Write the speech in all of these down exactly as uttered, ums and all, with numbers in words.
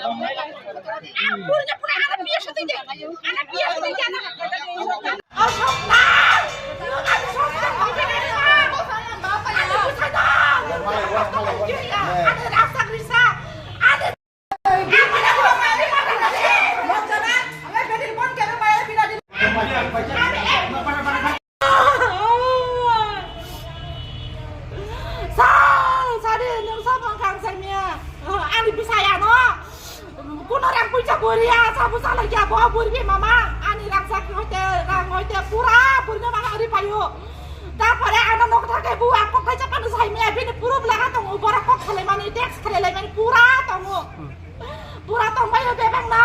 Sal, sari, nung sabo wngkha ang saimia. Ani bwsai ano. Kuno rang puisa buriya, sabo salai ya, bo buri mama. Ani rang sak hoite, rang hoite, pura buri mama ori payo. Tarpore ano nok thake bu akok khai chapani saimia, bini puru belaga tongo, borok kok khalai mani, text khalai lai mani, pura tongo. Pura tongbaio bebak no.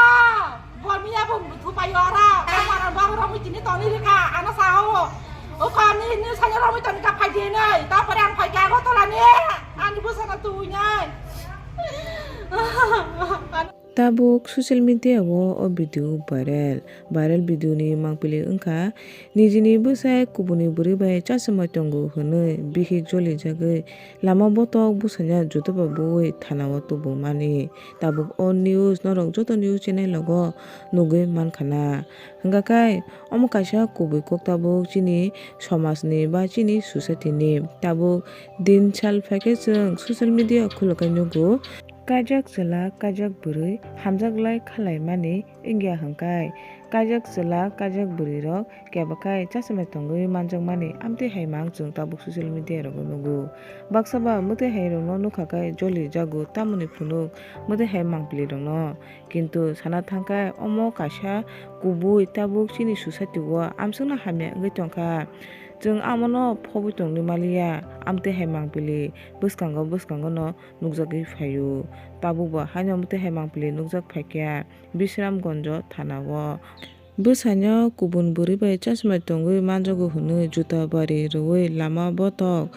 Bormia bo thupaio ora. Kamara bang romwi tini toni rika. Ano sao. O kani ni sanya romwi toni ka phai di nai. Tapore ang phai ka Agartala ni. Ani bwsano tuwi nai. Tabuk social media o o video viral. Viral video ni mangpili wngkha, nijini bwsai kubuni bwrwi bai chachomai tongo hwnwi bihik jolijagwi lama botok bwsaino juta bai buwi thanao tubumani. Tabuk o news norok joto news channel logo nugwi mankha na. Hwnkha khe omo kaisa kubui kok tabuk chini somajni ba chini society ni. Tabuk din sal phaikhe chwng social media khulukhe nugo, kaijak chwla kaijak bwrwi hamjak lai khalai mani wngya hwnkhe, kaijak chwla kaijak bwrwi rok kebo khai chachomai tongwi manjakmani amtwi hai mang chwng tabuk social media rogo nugo. Baksa ba mwtwi hai rokno nukha khe joli jago tamoni phunuk mwtwi hai mangpili rokno. Kintu sana thangkhe omo kaisa kubui tabuk chini society o amsukno hamya wngwi tongkha. Chwng amono phobwi tongwi maliya amtwi hai mangpili bwskango bwskango no nukjagwi phaio. Tabukbo haino amtwi hai mangpili nukjak phaikha Bisramganjo thana o. Bwsaino kubun bwrwi bai chachomai tongwi manjago hwnwi juta bari rwui lama botok,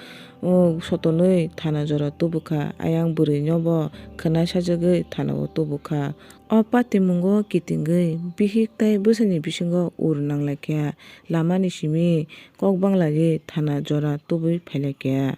uh, sotonwi thana jora tubukha. Ayang bwrwinobo khwna sajagwi thanao tubukha. O patimungo kitingwi bihik tei bwsaini bisingo ur nanglaikha. Lamani simi kok banglaiwi thana jora tubui phailaikha.